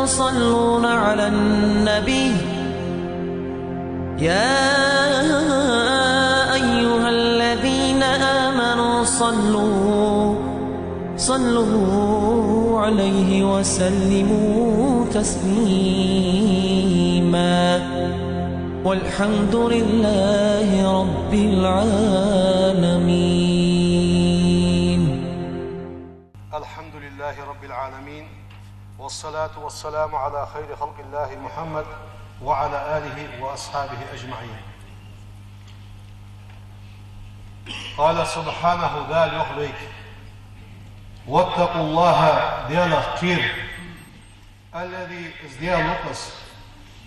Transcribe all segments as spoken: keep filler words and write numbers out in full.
يصلون على النبي. يا أيها الذين آمنوا صلوا، صلوا عليه وسلموا تسليما. والحمد لله رب العالمين. الحمد لله رب العالمين، والصلاة والسلام على خير خلق الله محمد وعلى آله وأصحابه أجمعين. قال سبحانه, Дала йоах вайга: واتقوا الله, Даьлах кхера. الذي, из Даьла ва-кх из,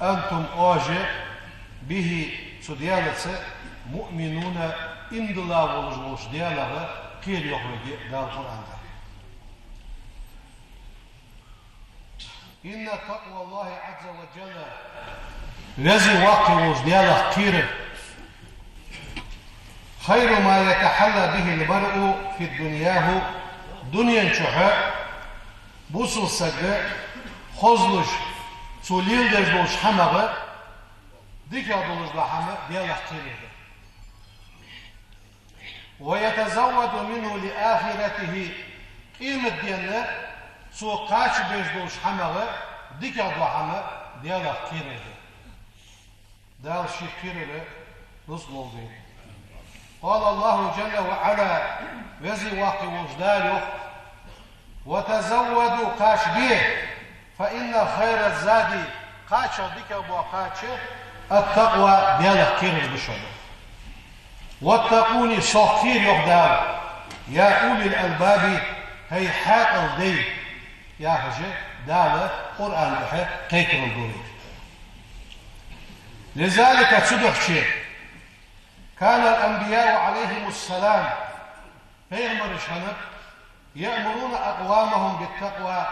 أنتم, оаш, به, цу Даьлаца, مؤمنون, иман дилла волаш волча Даьлах кхера, йоах вайга Дала Къуръан тӀа. إن تقوى الله عز وجل, Веза-Воккха волча Даьлах кхерар, خير ما يتحلى به المرء في دنياه, дунен чухь бусалба саг хозлуш, цо леладеш долча хӀамах дикагӀа долаш дола хӀама Даьлах кхерар да. ويتزود منه لآخرته, къематдийнахьа цо кхачабеш долча хӀамах дикагӀа дола хӀама Даьлах кхерар да. Дала шийх кхерар рузкъа лолда вайна. قال الله جل وعلا, Веза-Воккха волча Дала йоах: وتزودوا, кхачабе, فإن خير الزاد, кхачах дикагӀа бола кхача, التقوى, Даьлах кхерар да шоана. واتقون, сох кхера, йоах Дала, يا أولي الألباب, хӀай хьаькъал дай, яхаш, Дала Къуръан тӀа кхайкарал ду вайга. لذلك, цудухьа كان الأنبياء عليهم السلام, пайхамараш хиннаб, يأمرون أقوامهم بالتقوى,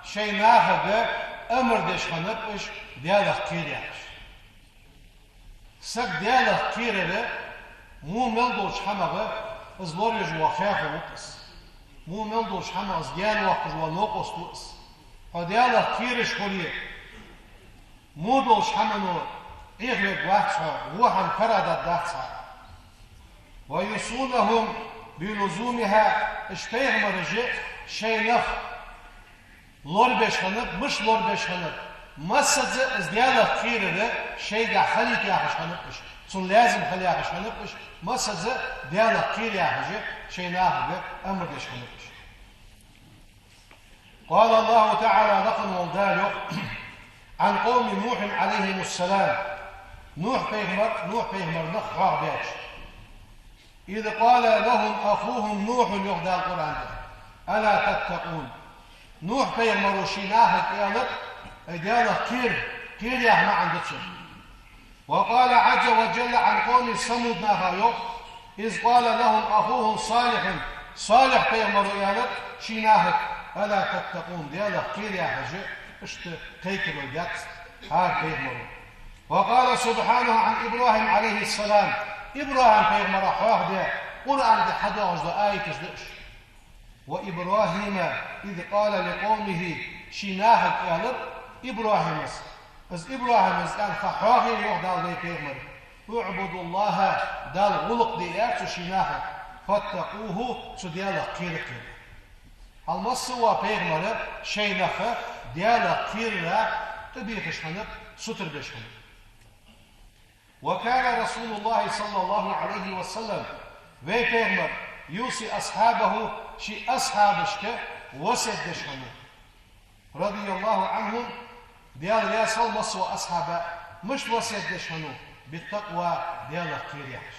шоай нахага амар деш хиннаб уж Даьлах кхера яхаш. Саг Даьлах кхерар во мел долча хӀамах из лоравеш вола хехо ва-кх из. Во мел долча хӀамах из гаьна воаккхаш вола новкъост ва из. Хьо Даьлах кхераш хуле, во долча хӀамано Ӏехавергвац хьо, во хӀама карадаргдац хьа. ويوصونهم بلزومها, уж пайхамараш шоай нах лорабеш хиннаб, мишта лорабеш хиннаб? Массаза из Даьлах кхерар шоайгахьа хилийта яхаш хиннаб уж, цунна лазим хила яхаш хиннаб уж, массаза Даьлах кхера яхаш шоай нахага амар деш хиннаб уж. قال الله تعالى, лакха вола Дала йоах, عن قوم نوح عليهم السلام, Нухь пайхамар, Нухь пайхамара нах хьоахабаьча. إذ قال لهم أخوهم نوح, йоах Дала Къуръан тӀа, ألا تتقون. Нухь пайхамаро ший нахага аьлар: «Ай, Даьлах кхера, кхера», яха маӀан да цун. وقال عز وجل عن قوم ثمود, наха йоах: إذ قال لهم أخوهم صالح, Салихь пайхамаро аьлар ший нахага: «ألا تتقون», Даьлах кхера яхаш, иштта кхайкарал даьд цар хӀара пайхамаро. وقال سبحانه عن إبراهيم عليه السلام, ИбрахӀим пайхамара хьоахадаь, Къуръан тӀа хьадоагӀаш дола аяташ да уж. وإبراهيم إذ قال لقومه, ший нахага аьлар ИбрахӀима. Из ИбрахӀима аьнна ха хьоахайир, йоах Дала вай пайхамарга: «اعبدوا الله», Далла гӀулакх де, аьлар цо ший нахага, «واتقوه», цу Даьлах кхера, аьнна. Хьал масса а вола пайхамар шоай наха Даьлах кхерара тӀабехаш хиннаб, сутара беш хиннаб. وكان رسول الله صلى الله عليه وسلم, вай пайхамар, يوصي أصحابه, ший асхьабашка васкет деш хиннав, رضي الله عنهم, Даьла раьза хилва масса а вола асхьабага, мишта васкет деш хиннав: «بالتقوى», Даьлах кхера яхаш.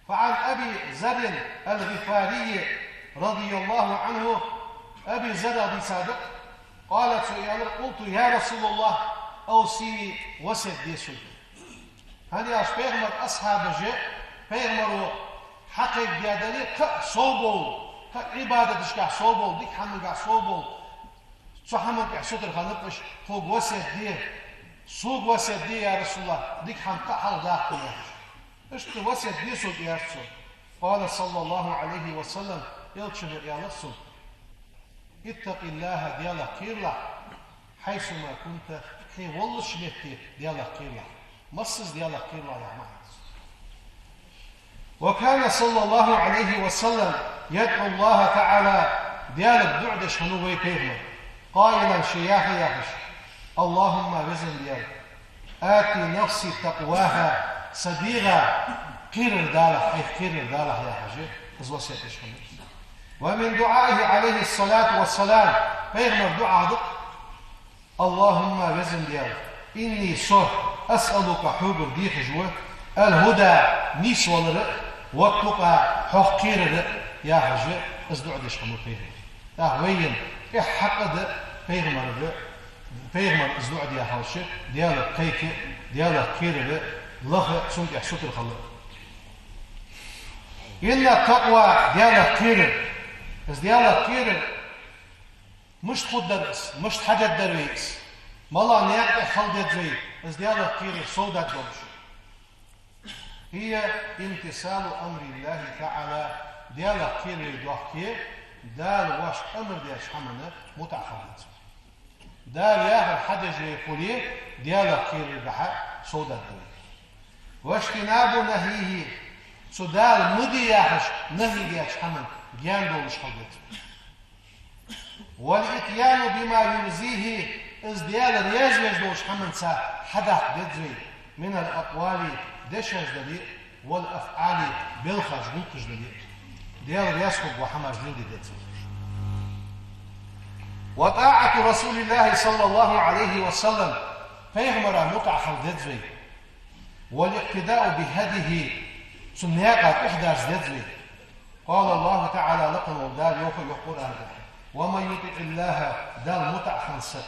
فعن أبي ذر الغفاري رضي الله عنه, Аби Зарра дийцад, قال, цо аьлар: «قلت يا رسول الله أوصني, васкет де сога». ХӀана аьлча пайхамара асхьабаша пайхамаро хьакхайкадаь дале, кхы а совбовла, кхы а Ӏибадаташкахьа совбовла, дика хӀамангахьа совбовла, цу хӀаман тӀа сутара хиннаб уж: «Тхога васкет де, сога васкет де, я РасулаллахӀ, дика хӀама кхы а хьалхадаккха», яхаш. «Иштта васкет де сога», аьлар цо. قال صلى الله عليه وسلم, Элчано аьлар цунга: اتق الله, Даьлах кхералахь, حيثما كنت, хьо волча метте Даьлах кхералахь. Массаза Даьлах кхералахь яха маӀан да из. وكان صلى الله عليه وسلم يدعو الله تعالى, Даьлага дуӀа деш хиннав вай пайхамар, قائلا, ше яха яхаш: اللهم, веза Даьла, آت نفسي تقواها, са дегӀа кхерар далахь, хьайх кхерар далахь яхаш, из васкет деш хиннав. ومن دعائه عليه الصلاة والسلام, пайхамара дуӀа да-кх: اللهم, веза Даьла, إني, со, أسألك, хьогара дехаш ва, الهدى, нийсвалар, والتقى, хьох кхерар, яхаш, из дуӀа деш хиннав пайхамар. ТӀаккха вайна тӀехьа хьакъ да пайхамарга, пайхамара из дуӀа даь хилча, Даьлах кхайка, Даьлах кхерар лаха, цунна тӀехьа сутара хила. إن التقوى, Даьлах кхерар, из Даьлах кхерар мишта хургдар из, мишта хьадергдар вай из, малагӀча наькъа тӀа хила деза вай из Даьлах кхерар совдаргдолаш? هي امتثال أمر الله تعالى, Даьлах кхерар вай дохке, Дала воашта амар даьча хӀаман мутӀахьа хила деза. Дала яхар хьадеш вай хуле, Даьлах кхераргахьа совдаргда вай. واجتناب نهيه, цу Дала ма де яхаш нахьи даьча хӀаман гаьна долаш хила деза. والإتيان بما يرضيه, из Даьла раьза веш долча хӀаманца хьадаккха деза вай, من الأقوال, дешаш дале а, والأفعال, белхаш, гӀулакхаш дале а. Даьла раьза хургвола хӀамаш леладе деза вай. وطاعة رسول الله صلى الله عليه وسلم, пайхамара мутӀахьа хила деза вай. والاقتداء بهديه, цун наькъа тӀехьадарза деза вай. قال الله تعالى, лакха вола Дала йоах, йоах Къуръан тӀа: ومن يطع الله, Далла мутӀахьа хинна саг,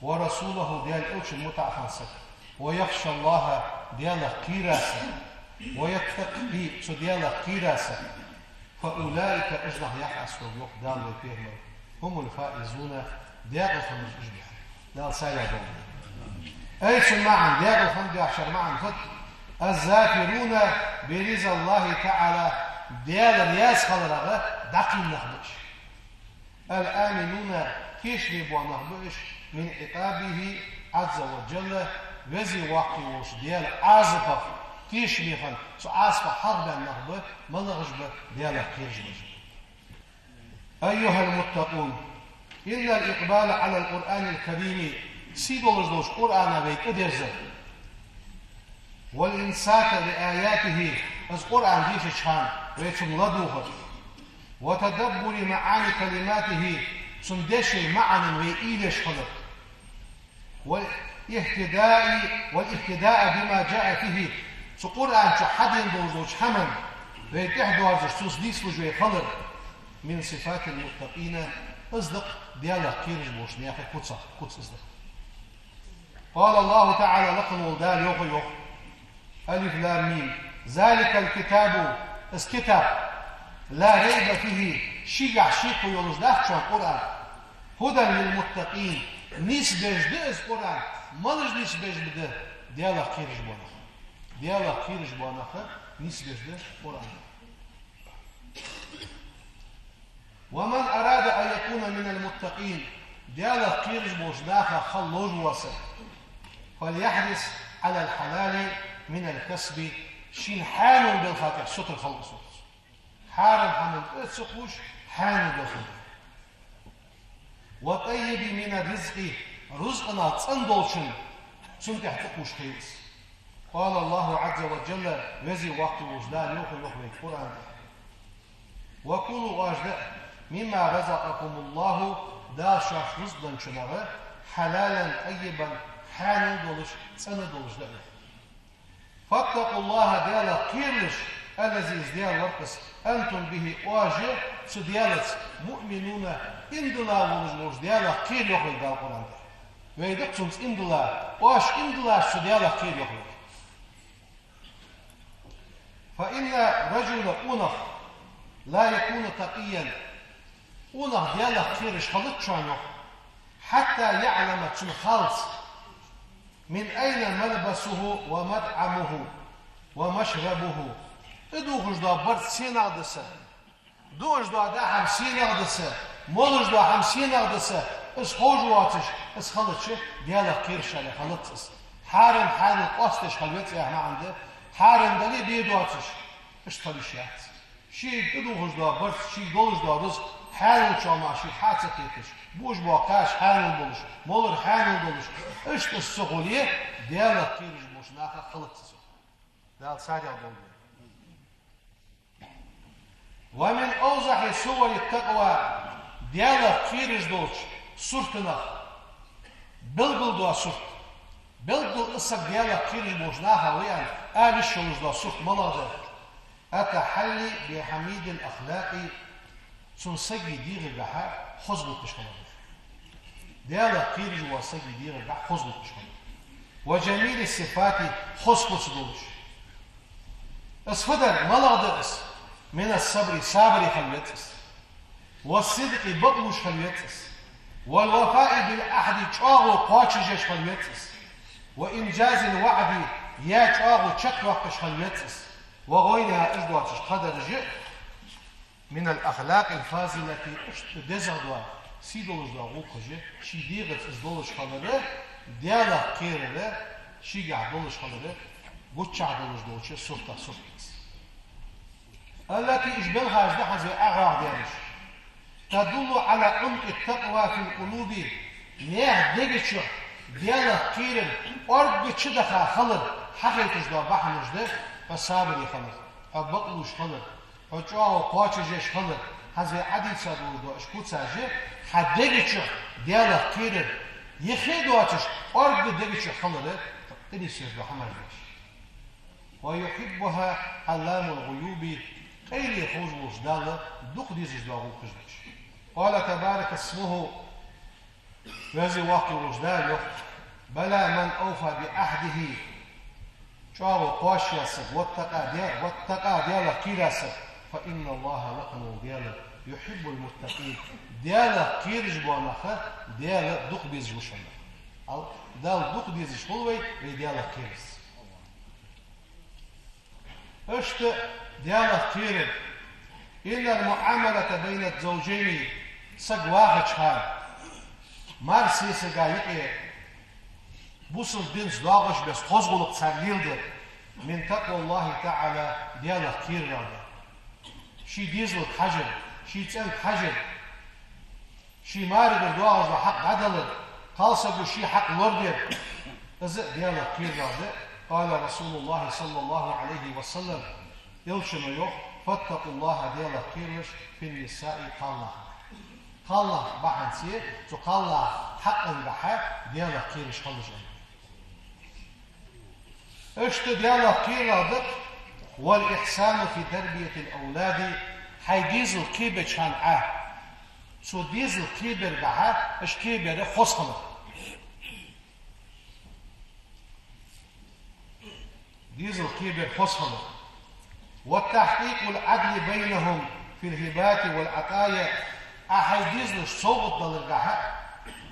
ورسوله, Даьла элчанна мутӀахьа хинна саг, ويخش الله, Даьлах кхийра саг, ويتقه, цу Даьлах кхийра саг, فأولئك, уж нах, яхаш хул, йоах Дала вай пайхамарга, هم الفائزون, даькъала хиннараш уж ба. Дала са яхь долда. Ай, цун маӀан, даькъала хиннаб яхачун маӀан фуд? الظافرون برضا الله تعالى, Даьла раьза хиларах дӀакхийна нах ба уж. الآمنون, тешаме бола нах ба уж, من عقابه عز وجل, веза воккха волча Даьла Ӏазапах тешаме хинна, цу Ӏазапах хьалхабаьнна нах ба, малагӀаш ба? Даьлах кхераш болаш. أيها المتقون، إن الإقبال على القرآن الكريم, сий долаш долча Къуръана вай тӀадерзар, والإنصات لآياته, из Къуръан дийшача хана вай цунга ладувгӀар, وتدبر معاني كلماته, цун дешай маӀанна вай уйла еш хилар, والاهتداء، والاهتداء بما جاء فيه, цу Къуръан чу хьадена долаш долча хӀаманна вай тӀехьадоарзаш, цунца нийслуш вай хилар, من صفات المتقين, из да-кх Даьлах кхераш болча наьха куцех, куц из да-кх. قال الله تعالى, лакха вола Дала йоах, йоах: الم، ذلك الكتاب, из китаб, لا ريب فيه, шийгахь шеко йолаш дац шоана Къуръан, هدى للمتقين, нийсбеш да из Къуръан. Малаш нийсбеш ба? Даьлах кхераш бола нах. Даьлах кхераш бола нах нийсбеш да Къуръан. ومن أراد أن يكون من المتقين, Даьлах кхераш болча нахах хила ловш вола саг, فليحرص على الحلال من الكسب, шийна хьаьнала белха тӀехьа сутара хила из. Хьарам хӀаман тӀа ца кхувш, хьаьнала белха тӀа. والطيب من الرزق, рузкъанах цӀена долчун, цун тӀехьа тӀакхувш хила из. قال الله عز وجل, веза воккха волча Дала йоах, йоах вайга Къуръан тӀа: وكلوا, оаш даа, مما رزقكم الله, Дала шоашта рузкъа денначунах, حلالا طيبا, хьаьнала долаш, цӀена долаш даа, йоах. فاتقوا الله, Даьлах кхералаш, الذي, из Даьла ва-кх из, أنتم به, оаш цу Даьлаца, مؤمنون, иман дилла волаш волча Даьлах кхера, йоах вайга Дала Къуръан тӀа. Вай да-кх цунца иман дилла, оаш иман диллача цу Даьлах кхера, йоах вайга. فإن الرجل, къонах, لا يكون تقيا, къонах Даьлах кхераш хилац шоана, йоах, حتى يعلم, цунна халца, من أين ملبسه ومطعمه ومشربه, тӀадувхаш дола барзкъа сенах да са, дуаш дола даа хӀама сенах да са, Молаш дола хӀама сенах да са, из ховш воацаш, из хилча, Даьлах кхераш хилац из. Хьарам хьанал къоастадеш хила веза яха маӀан да, хьарам дале а бе доацаш, иштта хила йиш яц. Шийга тӀадувхаш дола барзкъа, шийга долаш дола рузкъа хьанал чу ма ший хьа ца кхеташ, буаш бола кхаш хьанал болаш, молар хьанал долаш, иштта из ца хуле, Даьлах кхераш болча нахах хилац из. Дала царех долда вай. ومن أوضح صور التقوى, Даьлах кхераш долча суртех белгала дола сурт. Белгала из саг Даьлах кхераш болча нахах ва аьнна ала йиш йолаш дола сурт малагӀа да? التحلي بحميد الأخلاق, цу сага дегӀагахьа хоза гӀулакхаш хилар. Даьлах кхераш волча сага дегӀагахьа хоза гӀулакхаш хилар. وجميل الصفات, хоза куц долаш. Из фу дар, малагӀа да из? من الصبر, сабаре хила веза из. والصدق, бакълувш хила веза из. والوفاء بالعهد, чӀоагӀо кхоачашъеш хила веза из. وإنجاز الوعد, яь чӀоагӀо чакхъяккхаш хила веза из. وغيرها, уж доацаш кхыдараш а, من الأخلاق الفاضلة, иштта дезагӀа дола, сий долаш дола гӀулакхаш а, ший дегӀаца из долаш хилар а, Даьлах кхерара, шийгахьа долаш хилара гучахь долаш долча суртех сурт да из. التي, уж белхаш да хӀанз вай эгӀаздераш. تدل على عمق التقوى في القلوب, наьха дега чу Даьлах кхерар кӀоарга чудаха хилар хьахайташ дола бахьанаш да хьо сабаре хилар, хьо бакълувш хилар, хьо чӀоагӀо кхоачашъеш хилар, хӀанз вай Ӏадийца долаш дола уж куцаш а, хьа дега чу Даьлах кхерар, юхе доацаш, кӀоарга дега чу хилар а, тӀанийсъеш дола хӀамаш да уж. ويحبها علام الغيوب, къайле ховш волча Дала дукха дезаш дола гӀулакхаш да уж. قال تبارك اسمه, Веза-Воккха волча Дала йоах: بلى من أوفى بعهده, чӀоагӀо кхоачашъяь саг, واتقى Даь-, واتقى, Даьлах кхийра саг, فإن الله, лакха вола Даьла, يحب المتقين, Даьлах кхераш бола нах Даьла дукха безаш ва шоана. Ал-, Дала дукха дезаш хул вай, вай Даьлах кхерарца. Иштта Даьлах кхерар. إن المعاملة بين الزوجين, саг вахача хана, мар-сесага юкъе, бусалба динца доагӀаш беса хоза гӀулакх цар леладер, من تقوى الله تعالى, Даьлах кхерарах да. Ший дезалга хьажар, ший цӀенга хьажар, ший марагара доагӀаш дола хьакъ дӀадалар, кхалсаго ший хьакъ лорадер, из а Даьлах кхерарах да. قال رسول الله صلى الله عليه وسلم, Элчано йоах: فاتقوا الله, Даьлах кхералаш, في النساء, кхалнахах. Кхалнах бахьанце, цу кхалнаха хьакъангахьа Даьлах кхераш хилалаш аьнна. Иштта Даьлах кхерарах да والإحسان في تربية الأولاد, хьай дезал кхебеча хана Ӏа, цу дезал кхебаргахьа, уж кхебар хоза хилар. Дезал кхебар хоза хилар. وتحقيق العدل بينهم في الهبات والعطايا, Ӏа хьай дезалашта совгӀат даларгахьа,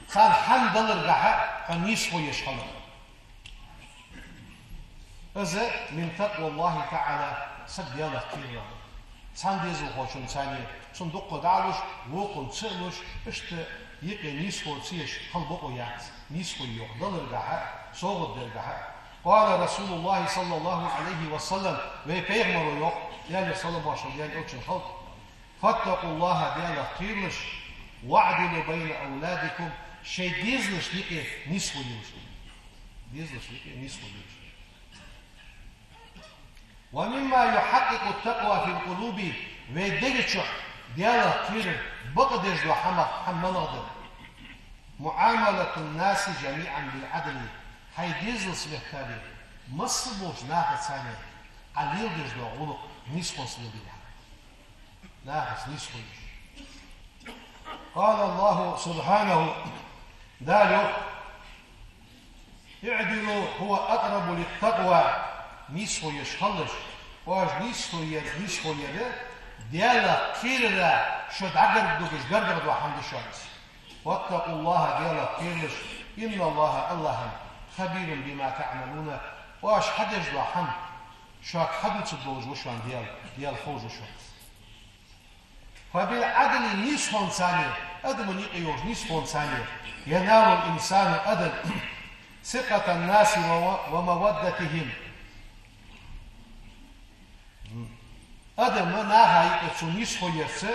царна хӀама даларгахьа, хьо нийсхо еш хилар. Из من تقوى الله تعالى, саг Даьлах кхерарах. Цхьан дезалхочунца цхьана, цунна дукха дӀа а луш, вокхунна ца а луш, иштта юкъе нийсхо ца еш хила бокъо яц, нийсхо йоах даларгахьа, совгӀат даргахьа. قال رسول الله صلى الله عليه وسلم, вай Пайхамаро йоах, Даьлера салам-моаршал Даьла Элчанна хилда: فاتقوا الله, Даьлах кхералаш, واعدلوا بين أولادكم, шоай дезалашта юкъе нийсхо елаш. Дезалашта юкъе нийсхо елаш. ومما يحقق التقوى في القلوب, вай дега чу Даьлах кхерар бакъдеш дола хӀама, хӀама малагӀа да? معاملة الناس جميعا بالعدل, хьай дезалца мехкаде, масса болча нахаца цхьана Ӏа леладеш дола гӀулакх нийсхонца леладе хьа. Нахаца нийсхо еш. قال الله سبحانه, Дала йоах: اعدلوا هو أقرب للتقوى, нийсхо еш хилалаш, оаш нийсхо яр, нийсхо яр, Даьлах кхерара шо дӀагаргадугаш гаргагӀа дола хӀама да шоана из. واتقوا الله, Даьлах кхералаш, إن الله, АллахӀ, خبير بما تعملون, оаш хьадеш дола хӀама, шуга хьадувцаргдолаш ва шоана Даьла, Даьла ховш ва шоана из. فبالعدل нийсхонцара, адамий юкъе йолча нийсхонцара, ينال الإنسان адам ثقة الناس و-، ومودتهم. Адам наха юкъе цо нийсхо ярца,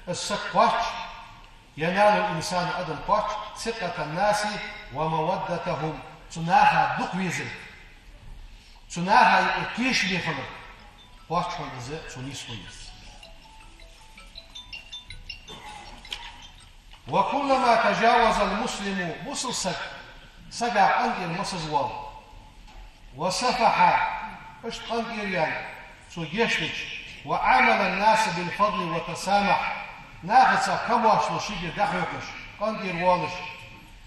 из саг кхоач, ينال الإنسان адам кхоач, ثقة الناس ومودتهم, цу наха дукха везар, цу наха юкъе тешаме хилар кхоач хьона из цо нийсхо ярца. وكلما تجاوز المسلم, бусалба саг, сага къинтӀера масаза воал, وصفح, иштта къинтӀера ваьнна, цо гешт дича, وعامل الناس بالفضل والتسامح, нахаца камаьршал шийгара дӀахьокхаш, къинтӀера воалаш,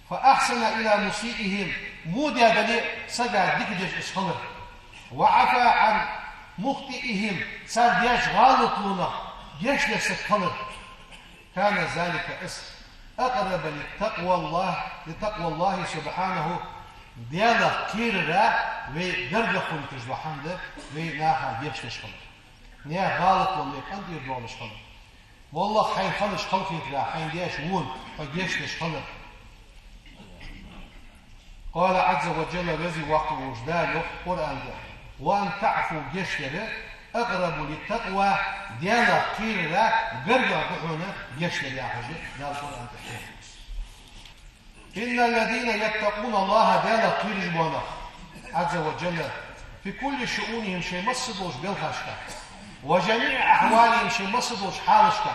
فأحسن إلى مسيئهم, во даь дале а сага дика деш из хилар, وعفا عن مخطئهم, цар деча гӀалатлонах гешт деш саг хилар, كان ذلك из أقرب لتقوى الله، لتقوى الله سبحانه, Даьлах кхерара вай гаргагӀа хургдолаш дола хӀама да, вай наха гешт деш хилар. Наьха гӀалатлонна вай къинтӀера доалаш хилар. ВаллахӀи, хьайна хиннача халахетарах хьайна деш вон хьо гешт деш хилар. قال عز وجل, Веза-Воккха волча Дала йоах Къуръан тӀа: وأن تعفوا, гешт дар, أقرب للتقوى, Даьлах кхерара гаргагӀа да хьона гешт дар, яхаш Дала Къуръан тӀа йоах. إن الذين يتقون الله, Даьлах кхераш бола нах, عز وجل, في كل شؤونهم, шоай масса долча белхашка, وجميع أحوالهم, шоай масса долча хьалашка,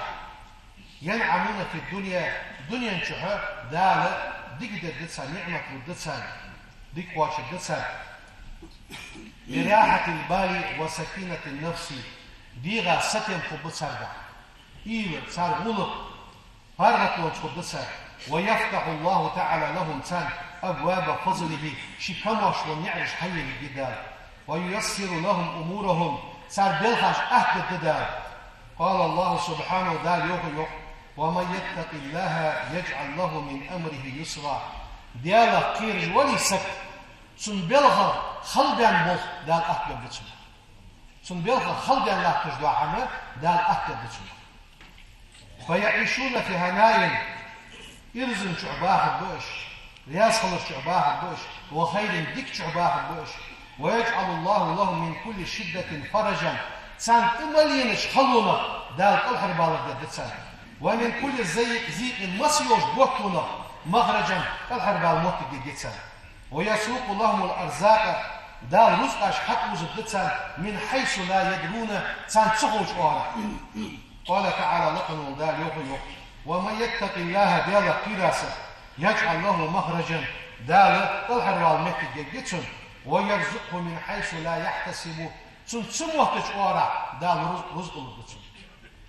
ينعمون في الدنيا, дунен чухь Дала дика дергда царна, ниӀмат лургда царна, дика кхоачаргда царна. براحة البال وسكينة النفس, дегӀа сатем хургба царгахь, уйла, цар гӀулакх паргӀатонца хургда царна. ويفتح الله تعالى لهم, царна, أبواب فضله, ший камаьршала наӀараш хьаелларгья Дала. وييسر لهم أمورهم, цар белхаш аттадергда Дала. قال الله سبحانه, Дала йоах, йоах: ومن يتق الله يجعل له من أمره يسرا. Даьлах кхераш вале саг, цун белхах хала баьнна болх Дала аттадергда цунна. Цун белхах хала баьнна латташ дола хӀама Дала аттадергда цунна. فيعيشون في هناء, ирзан чухь бахаргба уж, раьза хилар чухь бахаргба уж, وخير, дика чухь бахаргба уж. ويجعل الله لهم من كل شدة فرجا, царна тӀа мел енача халонах Дала кӀалхарбалар дергда царна. ومن كل ضيق, ضيق, масса йолча готтонах, مخرجا, кӀалхарбала моттиг дергда царна. ويسوق لهم الأرزاق, Дала рузкъаш хьатӀаозаргда царна, من حيث لا يدرون, царна ца ховча оагӀорахьа. قال تعالى, лакха вола Дала йоах, йоах: ومن يتق الله, Даьлах кхерача сага, يجعل له مخرجا, Дала кӀалхарвала моттиг дергда цунна, ويرزقه من حيث لا يحتسب, цунна ца моттача оагӀорахьа Дала руз-, рузкъа лургда цунна.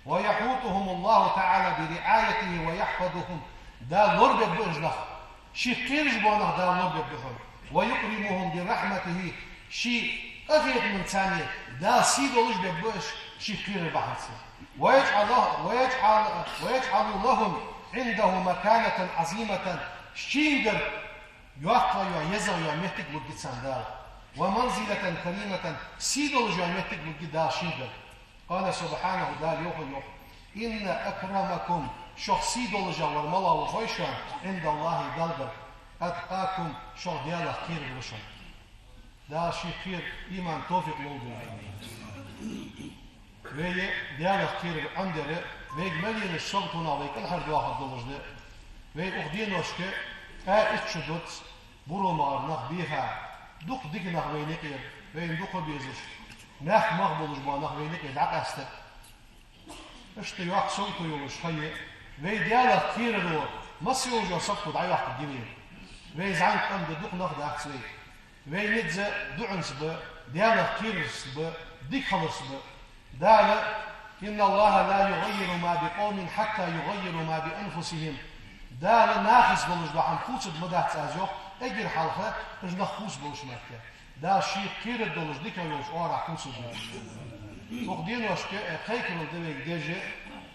ويحوطهم الله تعالى برعايته ويحفظهم, Дала лорабергба уж нах, шийх кхераш бола нах Дала лорабергба хьона. ويكرمهم برحمته, ший къахетамца Дала сий долаш бергба уж, шийх кхерар бахьанца. ويجعل، ويجعل، ويجعل لهم عنده مكانة عظيمة, шийгара йоккха йола, езагӀа йола моттиг лургья царна Дала. ومنزلة كريمة, сий долаш йола моттиг лургья Дала шийгара. قال سبحانه, Дала йоах, йоах: إن أكرمكم, шох сий долаш вар малав хой шоана, عند الله, Далла гарга, أتقاكم, шох Даьлах кхерар ва шоана. Дала шийх кхерар, иман, товфикъ лолда вайна. Вай Даьлах кхерар Ӏомадар, вайга мел еннача саготонах вай кӀалхардоахаргдолаш да. Вай укх деношка ткъаь итт шу дац, буро ма гӀар нах бийха, дукха дика нах вайна юкъера, вайна дукха безаш, мехка мах болаш бола нах вайна юкъера дӀакъаьстар. Иштта йоккха сагото йолаш ха я, вай Даьлах кхераро масса йолча сагото дӀайоаккхаргья вайна. Вай зӀамига къам да, дукха нах дац вай. Вай низ дуӀанца ба, Даьлах кхерарца ба, дика хиларца ба. Дала: إن الله لا يغير ما بقوم حتى يغيروا ما بأنفسهم. Дала нахаца долаш дола хӀама хувцаргдац Аз, йоах, эггара хьалха уж нах хувцаболча метте. Дала шийх кхераргдолаш, дика йолча оагӀорахьа хувцаргда. Укх деношка, э, кхайкарал да вайга деш,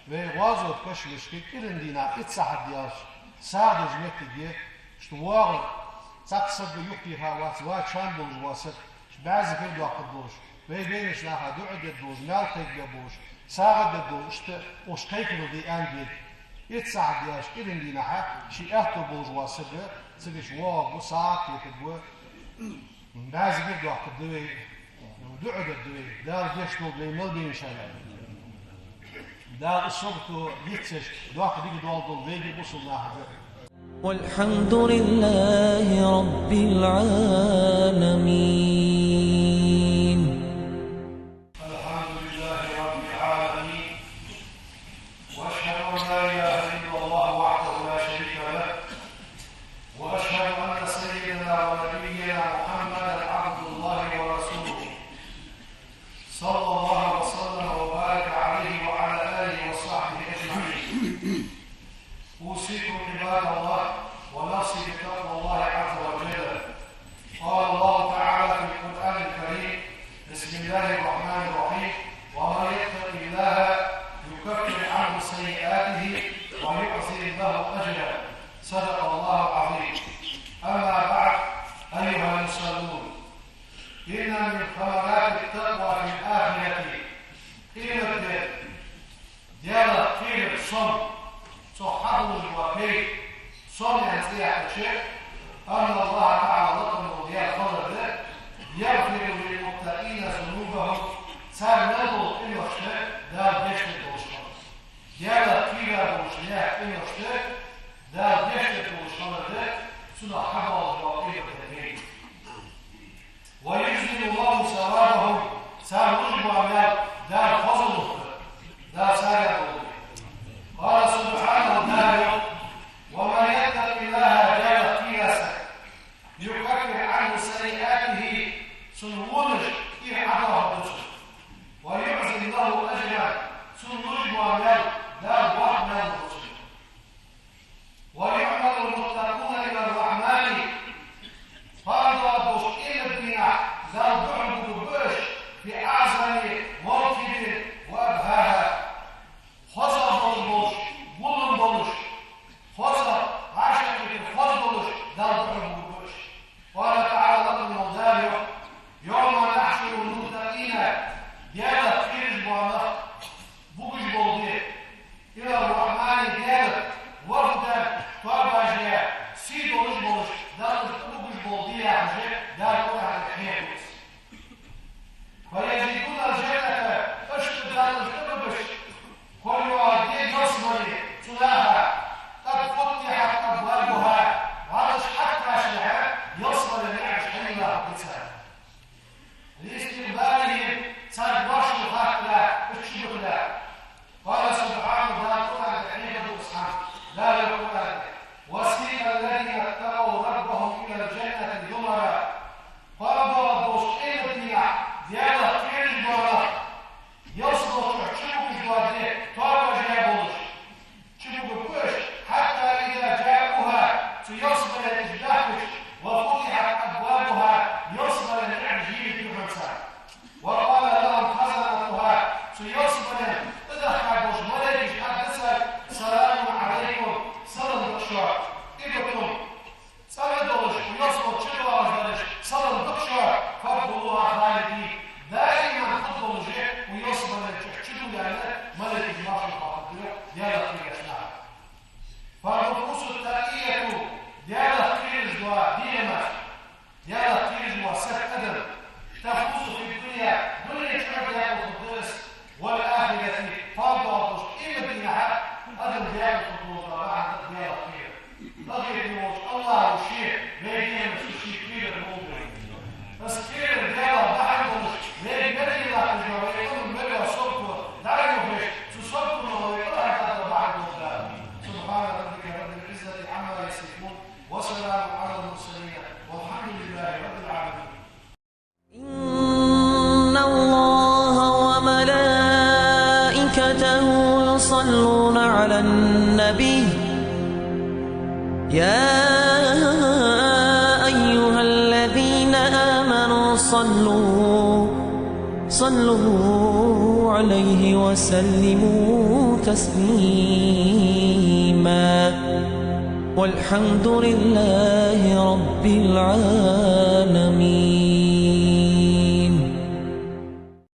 вай гӀазот кашамашка кӀиранди дийнахьа итт сахьат даьлча, сагӀа деш моттиг я, иштта воагӀар, цхьаккха саг юхатеха вац, ва чам болаш вола саг, бӀаь зикар доаккхаргдолаш, вай байнача наха дуӀа дергдолаш, маьл кхайкабергболаш, СагӀа дергдолаш иштта, оаш кхайкарал де аьнна дий. Итт сахьат даьлча кӀиран дийнахьа ший аьттув болаш вола саг, цигача воагӀаргва, сагӀа дергдолаш, базар дохкаргда вай, дуӀа дергда вай, Дала гешт долда вай мел баьчарна. Дала из сагото йицъеш, доккха дика долда вайга, бусалба нахага. والحمد لله رب العالمين. الحمد لله رب العالمين. وأشهد أن لا إله إلا الله وحده لا شريك له. وأشهد أن سيدنا ونبينا محمدا عبد الله ورسوله. صلى الله وسلم وبارك عليه وعلى آله وصحبه أجمعين. أوصيكم عباد الله ونفسي بتقوى الله عز وجل. قال الله تعالى في القرآن الكريم: بسم الله الرحمن الرحيم: ومن يتق الله يكفر عنه سيئاته ويعظم له أجرا. صدق الله العظيم. أما بعد، أيها المصلون، إن من ثمرات التقوى في الآخرة، къематдийнахьа Даьлах кхерар сом, цох хьадоалаш бола пайда, сом яха цӀи яхача, أن الله تعالى, лакха вола Даьла хилар да, يغفر للمتقين ذنوبهم, цар мел дола къиношта Дала гешт дергдолаш хилар. Даьлах кхийра болча наьха къиношта Дала гешт дергдолаш хилар да, цунах хьадоалаш бола къематдийнахьа пайда. ويجزل الله ثوابهم, цар луш бола маьл Дала хоза лургда, Дала царех долда. قال سبحانه, Дала йоах: ومن يتق الله, Даьлах кхийра саг, يكفر عنه سيئاته, цун вонаш кӀира Ӏодоахаргда цунна, ويعظم له أجرا, цун луш бола маьл Дала боккха маьл лургда цунна. ويحمل المتقون إلى الرحمن, пайда долаш къематдийнахьа Далла духьал бугаргба уж, في أعظم موكب وأبهاها, хоза болаш, гуллам болаш, хоза, вӀашагӀкхетар хоза болаш Далла духьал бугаргба уж. قال تعالى, лакха вола Дала йоах: يوم نحشر المتقين, Даьлах кхераш бола нах бугаш бола ди, إلى الرحمن, Даьлага, وفدا, тоабаш я, сий долаш болаш, Далла тӀабугаш бола ди яхаш, Дала Къуръана тӀа хьехаду из. فيجدون الجنة, иштта Далла тӀабугаш, кхоана йоагӀа ди ялсмале, цу наха, قد فتحت أبوابها, вӀалаш хьатӀакхаьчача, ялсмален наӀараш хьайийлахаргда царна. لاستقبالهم, царга дош хаттара, уж чубухара. قال سبحانه, Дала Къуръана тӀа хьехаду из хӀама, Дала йоах Къуръана тӀа: وسيق الذين اتقوا ربهم إلى الجنة زمرا. Пайда долаш къематдийнахьа Даьлах кхераш бола нах ялсмала чу чубугаш дола ди тоабаш я болаш чубугаргба уж, حتى إذا جاءوها, цу ялсмале уж баьхкача, وفتحت أبوابها, ялсмален наӀараш йийлийтаргда царна. وقال لهم خزنتها, цу ялсмален тӀадахка болча малейкаша аргда царга: سلام عليكم, салам да шоана, طبتم, цӀена долаш, ялсмала чу доагӀаш дараш, салам да шоана, فادخلوها خالدين, даиман хургдолаш, ялсмален чу чудоладе аьнна, малейкаша маршал хьоахаргда Даьлах кхерача наха. فالنفوس التقية, Даьлах кхераш дола дегӀамаш, Даьлах кхераш вола саг, адам, تفوز في الدنيا, дунен чу декъала хургда из, والآخرة, пайда долаш къематдийнахьа адам декъала хургдолаш дола бахьан да Даьлах кхерар. Къахетаме волча АллахӀа ше вай дегӀамашта ше кхерар лолда вайна. Из кхерар Даьлах бахьан долаш, вайга мел латташ йола, вай къаман мел йола сагото дӀайохаеш, цу саготонах вай къахетам бахьан долда. سبحان ربك رب العزة عما يصفون. وسلام على المرسلين والحمد لله رب العالمين. إن الله وملائكته يصلون على النبي، يا أيها الذين آمنوا صلوا، صلوا عليه وسلموا تسليما. والحمد لله رب العالمين.